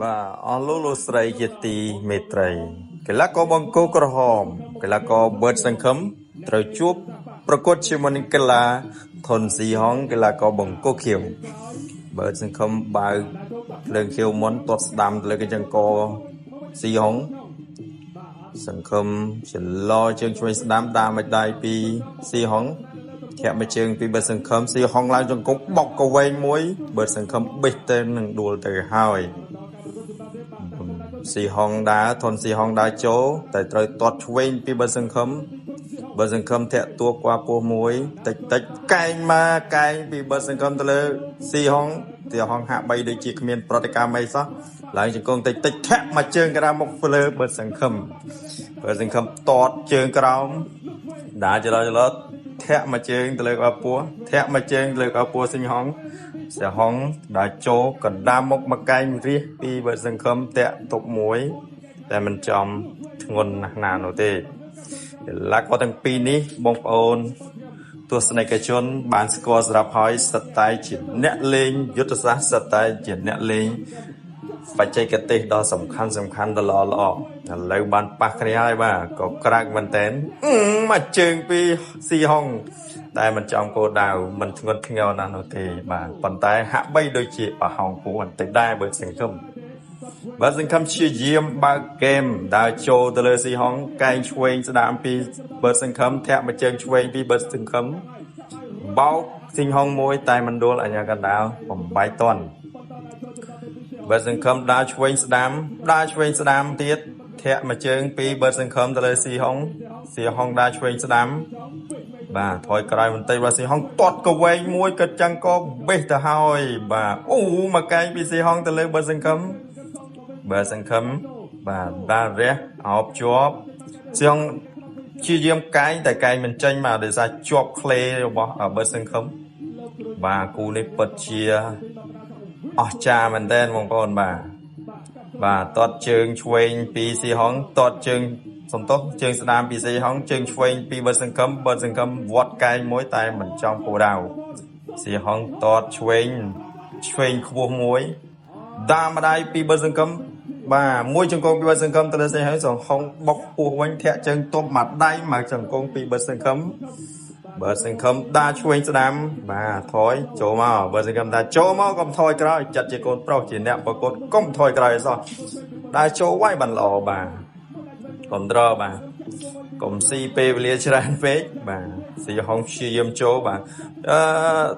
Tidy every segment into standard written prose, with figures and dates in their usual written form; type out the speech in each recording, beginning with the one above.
បាទអស់លោកលោកស្រីជាទីមេត្រីកីឡាករបង្គោលក្រហមកីឡាករបឺតសង្ឃឹមត្រូវជួបប្រកួតជាមួយនឹងកីឡាធុនស៊ីហងកីឡាករបង្គោលខៀវបឺតសង្ឃឹមបើកភ្លើងខៀវមុនទាត់ស្ដាំទៅលើកញ្ចឹងកស៊ីហងសង្ឃឹមចន្លោជើងឆ្វេងស្ដាំតាមមួយដៃពីស៊ីហងធាក់មួយជើងពីបឺតសង្ឃឹមស៊ីហងឡើងជង្គង់បុកកវែងមួយបឺតសង្ឃឹមបេះទៅនឹងដួលទៅហើយស៊ីហងដើរធនស៊ីហងដើរចូលតែត្រូវទាត់ឆ្វេងពីបឺតសង្ឃឹមបឺតសង្ឃឹមធាក់តួក្បាលពោះមួយតិចតិចកែងមកកែងពីបឺតសង្ឃឹមទៅលើស៊ីហងទីហងហាក់បីដូចជាគ្មានប្រតិកម្មអីសោះឡើងជង្គង់តិចតិចធាក់មកជើងក្រៅមុខលើបឺតសង្ឃឹមបឺតសង្ឃឹមតតជើងក្រោមដើរចលោចលោធាក់មកជើងទៅលើក្បាលពោះធាក់មកជើងទៅលើក្បាលពោះស៊ីហងសហងដើរចូលកណ្ដាលមុខមកកែងរះពីបឺតសង្ឃឹមតាក់ទប់មួយតែមិនចំធ្ងន់ណាស់ណានោះទេកីឡាករទាំងពីរនេះបងប្អូនទស្សនិកជនបានស្គាល់ស្រាប់ហើយសិតតែជាអ្នកលេងយុទ្ធសាស្ត្រសិតតែជាអ្នកលេងបច្ចេកទេសដ៏សំខាន់សំខាន់ដ៏ល្អល្អឥឡូវបានប៉ះគ្នាហើយបាទក៏ក្រាក់មែនតែនមកជើងពីស៊ីហុងតែមិនចំគោលដៅមិនធ្ងន់ធ្ងរណាស់នោះទេបាទប៉ុន្តែហាក់បីដូចជាប្រហោងពោះបន្តិចដែរបើសង្ឃឹមបើសង្ឃឹមព្យាយាមបើកហ្គេមដើរចូលទៅលើស៊ីហុងកែងឆ្វេងស្ដាមពីបើសង្ឃឹមធាក់មួយជើងឆ្វេងពីបើសង្ឃឹមបោកស៊ីហុងមួយតែមិនដួលអញ្ញាកណ្ដាលបំបាយតន់បើសង្ឃឹមដើរឆ្វេងស្ដាំដើរឆ្វេងស្ដាំទៀតធាក់មួយជើងពីបើសង្ឃឹមទៅលើស៊ីហុងស៊ីហុងដើរឆ្វេងស្ដាំបាទថយក្រោយបន្តិចបាទស៊ីហុងទាត់កវែងមួយកញ្ចឹងកបេះទៅហើយបាទអូមកកែងពីស៊ីហុងទៅលើបើសង្ឃឹមបើសង្ឃឹមបាទដើររះអោបជាប់ស៊ីហុងព្យាយាមកែងតែកែងមិនចេញបាទដោយសារជាប់ក្លេរបស់បើសង្ឃឹមបាទគូនេះពិតជាអស្ចារ្យមែនទែនបងប្អូនបាទបាទទាត់ជើងឆ្វេងពីស៊ីហុងទាត់ជើងសំទោសជើងស្ដាំពីស៊ីហុងជើងឆ្វេងពីបើសង្ឃឹមបើសង្ឃឹមវត្តកែងមួយតែមិនចំគោលដៅស៊ីហុងទាត់ឆ្វេងឆ្វេងខ្ពស់មួយតាមម្ដាយពីបើសង្ឃឹមបាទមួយជង្គង់ពីបើសង្ឃឹមទៅលើស៊ីហុងសង្ហុងបុកពោះវិញធាក់ជើងទប់មួយដៃមកជង្គង់ពីបើសង្ឃឹមបើសង្ឃឹមដើរឆ្វេងស្ដាំបាទថយចូលមកបើសង្ឃឹមថាចូលមកកុំថយក្រោយចាត់ជាកូនប្រុសជាអ្នកប្រកួតកុំថយក្រោយអីសោះដើរចូលវាយបានល្អបាទកុំត្របាទកុំស៊ីពេលវេលាច្រើនពេកបាទស៊ីហុងព្យាយាមចូលបាទ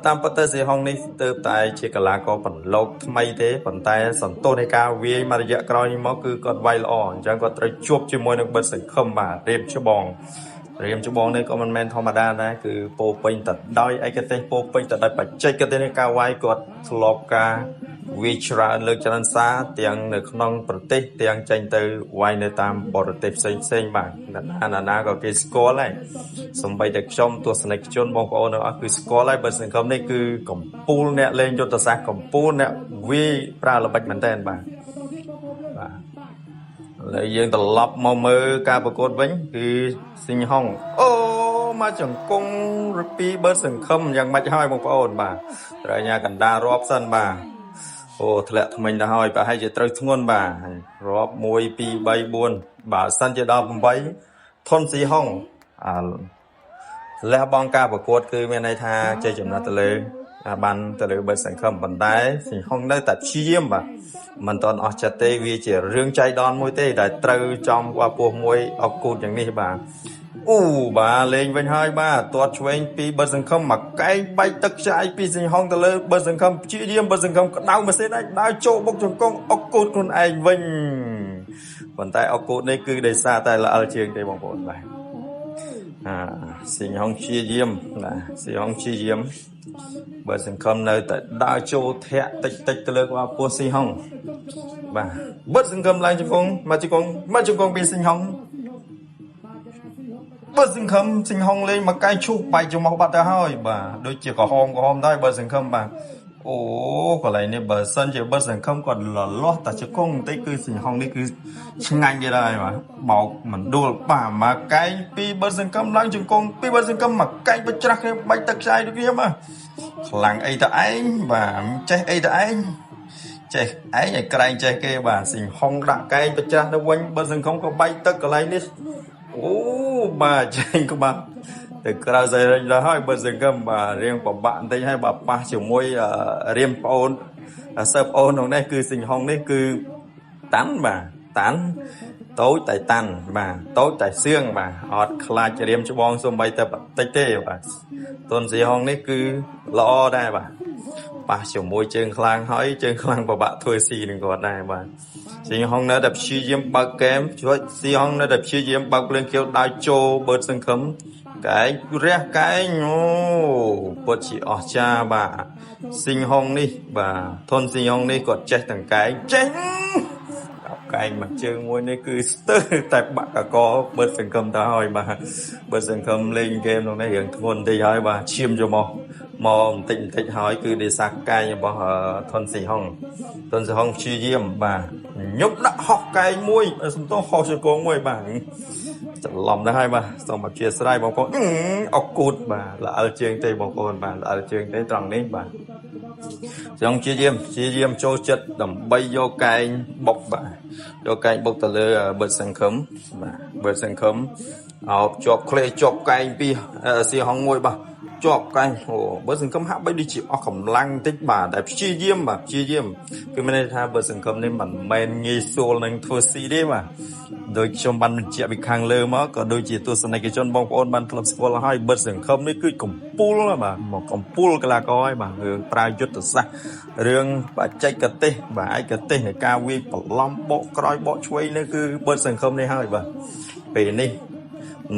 តាមពិតទៅស៊ីហុងនេះទើបតែជាកីឡាករបន្លកថ្មីទេប៉ុន្តែសន្ទុះនៃការវាយមួយរយៈក្រោយនេះមកគឺគាត់វាយល្អអញ្ចឹងគាត់ត្រូវជួបជាមួយនឹងបិទសង្ឃឹមបាទរៀបច្បងរៀមច្បងនេះក៏មិនមែនធម្មតាដែរគឺពោពេញទៅដោយឯកទេសពោពេញទៅដោយបច្ចេកទេសនៃការវាយគាត់ធ្លាប់ការវាយច្រើនលើកច្រើនសារទាំងនៅក្នុងប្រទេសទាំងចេញទៅវាយនៅតាមបរទេសផ្សេងផ្សេងបាទណាណាក៏គេស្គាល់ដែរសំបីតែខ្ញុំទស្សនិកជនបងប្អូនទាំងអស់គឺស្គាល់ហើយបើសង្ឃឹមនេះគឺកំពូលអ្នកលេងយុទ្ធសាស្ត្រកំពូលអ្នកវាយប្រើល្បិចមែនតើបាទបាទឥឡូវយើងត្រឡប់មកមើលការប្រកួតវិញគឺស៊ីងហុងអូមកចង្គង់ពីបើសង្ឃឹមយ៉ាងម៉េចហើយបងប្អូនបាទត្រូវញ៉ាកណ្ដាលរាប់សិនបាទអូធ្លាក់ថ្មិញទៅហើយប្រហែលជាត្រូវធ្ងន់បាទរាប់1 2 3 4បើសិនជាដល់8ធុនស៊ីហុងអាលះបង់ការប្រកួតគឺមានន័យថាជ័យជំនះទៅលើបានទៅលើបើសង្ឃឹមប៉ុន្តែស៊ីហុងនៅតែព្យាយាមបាទមិនតន់អស់ចិត្តទេវាជារឿងចៃដន្យមួយទេដែលត្រូវចំក្បាលពោះមួយអកគូតយ៉ាងនេះបាទអូបាទលេងវិញហើយបាទទាត់ឆ្វេងពីបើសង្ឃឹមមកកែងបែកទឹកខ្ចាយពីសិង្ហុងទៅលើបើសង្ឃឹមព្យាយាមបើសង្ឃឹមក្តៅម៉ាស៊ីនឯងដើរចូលបុកជង្គង់អកគូតខ្លួនឯងវិញប៉ុន្តែអកគូតនេះគឺដោយសារតែល្អិលជាងទេបងប្អូនបាទអាសិង្ហុងព្យាយាមណាសិង្ហុងព្យាយាមបើសង្ឃឹមនៅតែដើរចូលធាក់តិចតិចទៅលើក្បាលពោះស៊ីហុងបាទបិទសង្ឃឹមឡើងជង្គង់មកជង្គង់មកជង្គង់ពីសិង្ហុងបើសង្ឃឹមសិង្ហុងលេងមកកែងឈូសបែកច្រមុះបាត់ទៅហើយបាទដូចជាក្រហមក្រហមដែរបើសង្ឃឹមបាទអូកន្លែងនេះបើសិនជាបើសង្ឃឹមគាត់លលាស់តែជង្គង់បន្តិចគឺសិង្ហុងនេះគឺឆ្ងាញ់ទៀតហើយបាទបោកមិនដួលបាទមកកែងពីបើសង្ឃឹមឡើងជង្គង់ពីបើសង្ឃឹមមកកែងបច្ច្រាស់គ្នាបែកទឹកខ្ចាយដូចគ្នាបាទខ្លាំងអីតឯងបាទចេះអីតឯង ចេះឯងឲ្យក្រែងចេះគេបាទស៊ីងហុងដាក់កែងប្រច្រាស់ទៅវិញបើសង្គមក៏បែកទឹកកន្លែងនេះអូបាទចេញក្បាលទៅក្រៅសៃរិញដល់ហើយបើសង្គមបាទរៀងពិបាកបន្តិចហើយបាទប៉ះជាមួយរៀមប្អូនសិស្សប្អូនក្នុងនេះគឺស៊ីងហុងនេះគឺតាន់បាទតាន់តូចតែតាន់បាទតូចតែសឿងបាទអត់ខ្លាចរៀមច្បងសំបីតែបន្តិចទេបាទតុនស៊ីហុងនេះគឺល្អដែរបាទប៉ះជាមួយជើងខ្លាំងហើយជើងខ្លាំងពិបាកធ្វើស៊ីនឹងគាត់ដែរបាទស៊ីហុងនៅតែព្យាយាមបើកហ្គេមជួយស៊ីហុងនៅតែព្យាយាមបើកភ្លើងខៀវដើរចូលបឺតសង្ឃឹមកែងរះកែងអូពិតជាអស្ចារ្យបាទស៊ីហុងនេះបាទធនស៊ីហុងនេះគាត់ចេះទាំងកែងចេះកែងមួយជើងមួយនេះគឺស្ទើរតែបាក់កកបឺតសង្ឃឹមទៅហើយបាទបឺតសង្ឃឹមលេងហ្គេមក្នុងនេះរៀងធ្ងន់តិចហើយបាទឈាមចូលមកបន្តិចបន្តិចហើយគឺដោយសារកែងរបស់ធនស៊ីហុងធនស៊ីហុងព្យាយាមបាទញប់ដាក់ហោះកែងមួយសំទោសហោះជង្គង់មួយបាទច្រឡំដែរហើយបាទសូមអធិស្ឋានបងប្អូនអកូតបាទល្អិលជើងទេបងប្អូនបាទល្អិលជើងទេត្រង់នេះបាទចង់ព្យាយាមចូលចិត្តដើម្បីយកកែងបុកបាទយកកែងបុកទៅលើបឺតសង្ឃឹមបាទបឺតសង្ឃឹមអោបជាប់ក្លេជាប់កែងពីស៊ីហុងមួយបាទជាប់កែងអូបើសង្គមហាក់បីដូចជាអស់កម្លាំងបន្តិចបាទតែព្យាយាមបាទព្យាយាមគឺមានន័យថាបើសង្គមនេះមិនមែនងាយស្រួលនឹងធ្វើស៊ីទេបាទដោយខ្ញុំបានបញ្ជាក់ពីខាងលើមកក៏ដូចជាទស្សនិកជនបងប្អូនបានធ្លាប់ស្គាល់ហើយបើសង្គមនេះគឺកំពូលបាទមកកំពូលកីឡាករហើយបាទរឿងប្រើយុទ្ធសាស្ត្ររឿងបច្ចេកទេសបាទឯកទេសនៃការវាយបន្លំបកក្រោយបកឆ្វេងនេះគឺបើសង្គមនេះហើយបាទពេលនេះ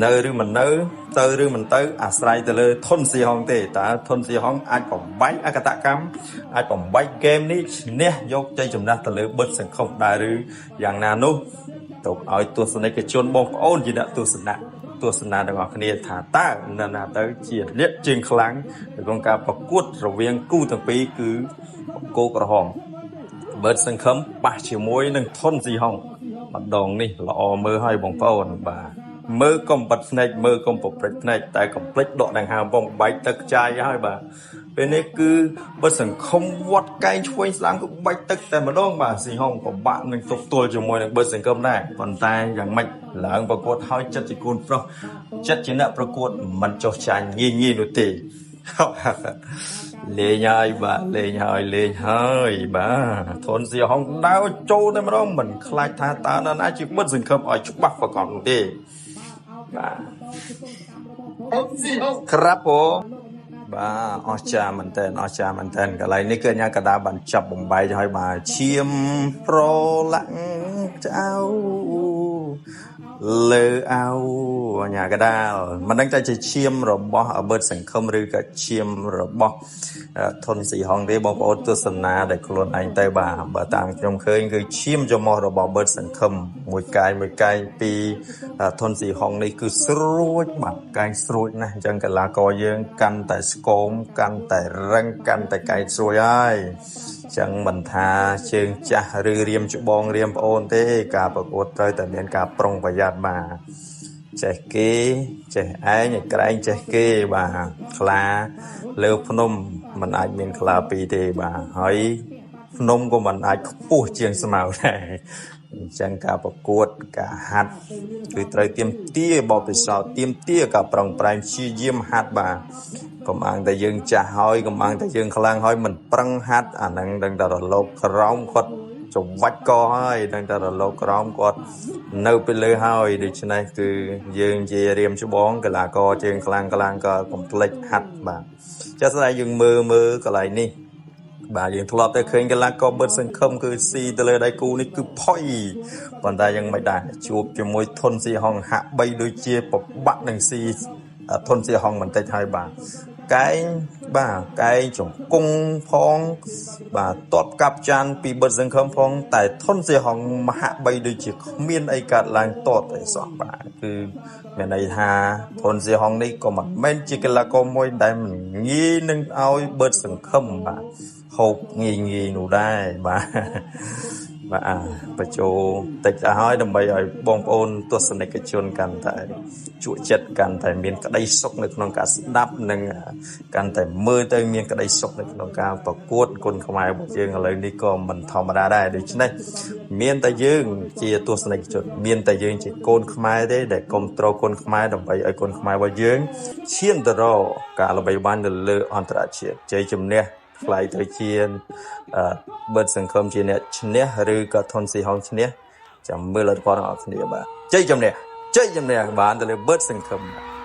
នៅឬមិននៅទៅឬមិនទៅអាស្រ័យទៅលើធនស៊ីហុងទេតើធនស៊ីហុងអាចបំបែកអកតកម្មអាចបំបែកហ្គេមនេះឈ្នះយកជ័យជំនះទៅលើបិទសង្គមដែរឬយ៉ាងណានោះទុកឲ្យទស្សនិកជនបងប្អូនជាអ្នកទស្សនាទាំងអស់គ្នាថាតើនរណាទៅជាអ្នកជើងខ្លាំងក្នុងការប្រកួតរវាងគូទាំងពីរគឺបង្គោលក្រហមបិទសង្គមប៉ះជាមួយនឹងធនស៊ីហុងម្ដងនេះល្អមើលឲ្យបងប្អូនបាទមើលកុំបិទភ្នែកមើលកុំប្រព្រឹត្តភ្នែកតែកុំភ្លេចដកដង្ហើមបងបែកទឹកចាយហើយបាទពេលនេះគឺបើសង្គមវត្តកែងឆ្វេងស្ដាំគឺបែកទឹកតែម្ដងបាទស៊ីហុងពិបាកនឹងទប់ទល់ជាមួយនឹងបើសង្គមដែរប៉ុន្តែយ៉ាងម៉េចឡើងប្រកួតហើយចិត្តជាកូនប្រុសចិត្តជាអ្នកប្រកួតមិនចុះចាញ់ងាយងាយនោះទេលេងហើយបាទលេងហើយលេងហើយបាទធនស៊ីហុងដើរចូលតែម្ដងមិនខ្លាចថាតើនរណាជាបិទសង្ឃឹមឲ្យច្បាស់ប្រកបនោះទេបាទក្រាប់បងបាទអស្ចារ្យមែនតើអស្ចារ្យមែនតើកន្លែងនេះគឺអញ្ញាកដាបានចាប់បំបែកហើយបាទឈាមប្រឡាក់ចៅលើអៅអញ្ញាកដាលមិនដឹងតែជាឈាមរបស់អបិតសង្គមឬក៏ឈាមរបស់ធនស៊ីហុងទេបងប្អូនទស្សនាដែលខ្លួនឯងទៅបាទបើតាមខ្ញុំឃើញគឺឈាមច្រមុះរបស់បិទសង្គមមួយកែងមួយកែងពីធនស៊ីហុងនេះគឺស្រួចបាទកែងស្រួចណាស់អញ្ចឹងកីឡាករយើងកាន់តែស្គមកាន់តែរឹងកាន់តែកែងស្រួចហើយអញ្ចឹងមិនថាជើងចាស់ឬរៀមច្បងរៀមប្អូនទេការប្រកួតត្រូវតែមានការប្រុងប្រយ័ត្នបាទចេះគេចេះឯងឲ្យក្រែងចេះគេបាទខ្លាលើភ្នំมันអាចមានខ្លាពីរទេបាទហើយភ្នំក៏มันអាចខ្ពស់ជាងស្មៅដែរអញ្ចឹងការប្រកួតការហាត់គឺត្រូវទៀមទាបបពិសោធន៍ទៀមទាការប្រឹងប្រែងព្យាយាមហាត់បាទកុំអាងតែយើងចាស់ហើយកុំអាងតែយើងខ្លាំងហើយមិនប្រឹងហាត់អាហ្នឹងដឹងតែរលកក្រោមគាត់ច្របាច់កហើយដឹងតែរលកក្រោមគាត់នៅពីលើហើយដូច្នេះគឺយើងជារៀមច្បងកីឡាករជើងខ្លាំងខ្លាំងក៏កុំភ្លេចហាត់បាទចាស់ស្ដាយយើងមើលកន្លែងនេះបាទយើងធ្លាប់តែឃើញកីឡាករបិទសង្គមគឺស៊ីទៅលើដៃគូនេះគឺផុយប៉ុន្តែយ៉ាងមិនដែរជួបជាមួយធនស៊ីហុងហាក់បីដូចជាពិបាកនឹងស៊ីធនស៊ីហុងបន្តិចហើយបាទកែងបាទកែងជង្គង់ផងបាទតបកាប់ចានពីបិទសង្ឃឹមផងតែធនស៊ីហុងមហាក់បីដូចជាគ្មានអីកើតឡើងតតអីសោះបាទគឺមានន័យថាធនស៊ីហុងនេះក៏មិនមែនជាកីឡាករមួយដែលមិនងាយនឹងឲ្យបិទសង្ឃឹមបាទហូបងាយងាយនោះដែរបាទ បាទអាបញ្ចូលតិចទៅហើយដើម្បីឲ្យបងប្អូនទស្សនិកជនកាន់តែជក់ចិត្តកាន់តែមានក្តីសុខនៅក្នុងការស្ដាប់និងកាន់តែមើលទៅមានក្តីសុខនៅក្នុងការប្រកួតគុណខ្មែររបស់យើងឥឡូវនេះក៏មិនធម្មតាដែរដូច្នេះមានតែយើងជាទស្សនិកជនមានតែយើងជាកូនខ្មែរទេដែលគ្រប់គ្រងកូនខ្មែរដើម្បីឲ្យកូនខ្មែររបស់យើងឈានទៅរកការល្បីល្បាញនៅលើអន្តរជាតិជ័យជំនះថ្លៃទៅជាបិទសង្ឃឹមជាអ្នកឈ្នះឬក៏ធនស៊ីហងឈ្នះចាំមើលលទ្ធផលរបស់គ្នាបាទជ័យជំនះជ័យជំនះបានទៅលើបិទសង្ឃឹម។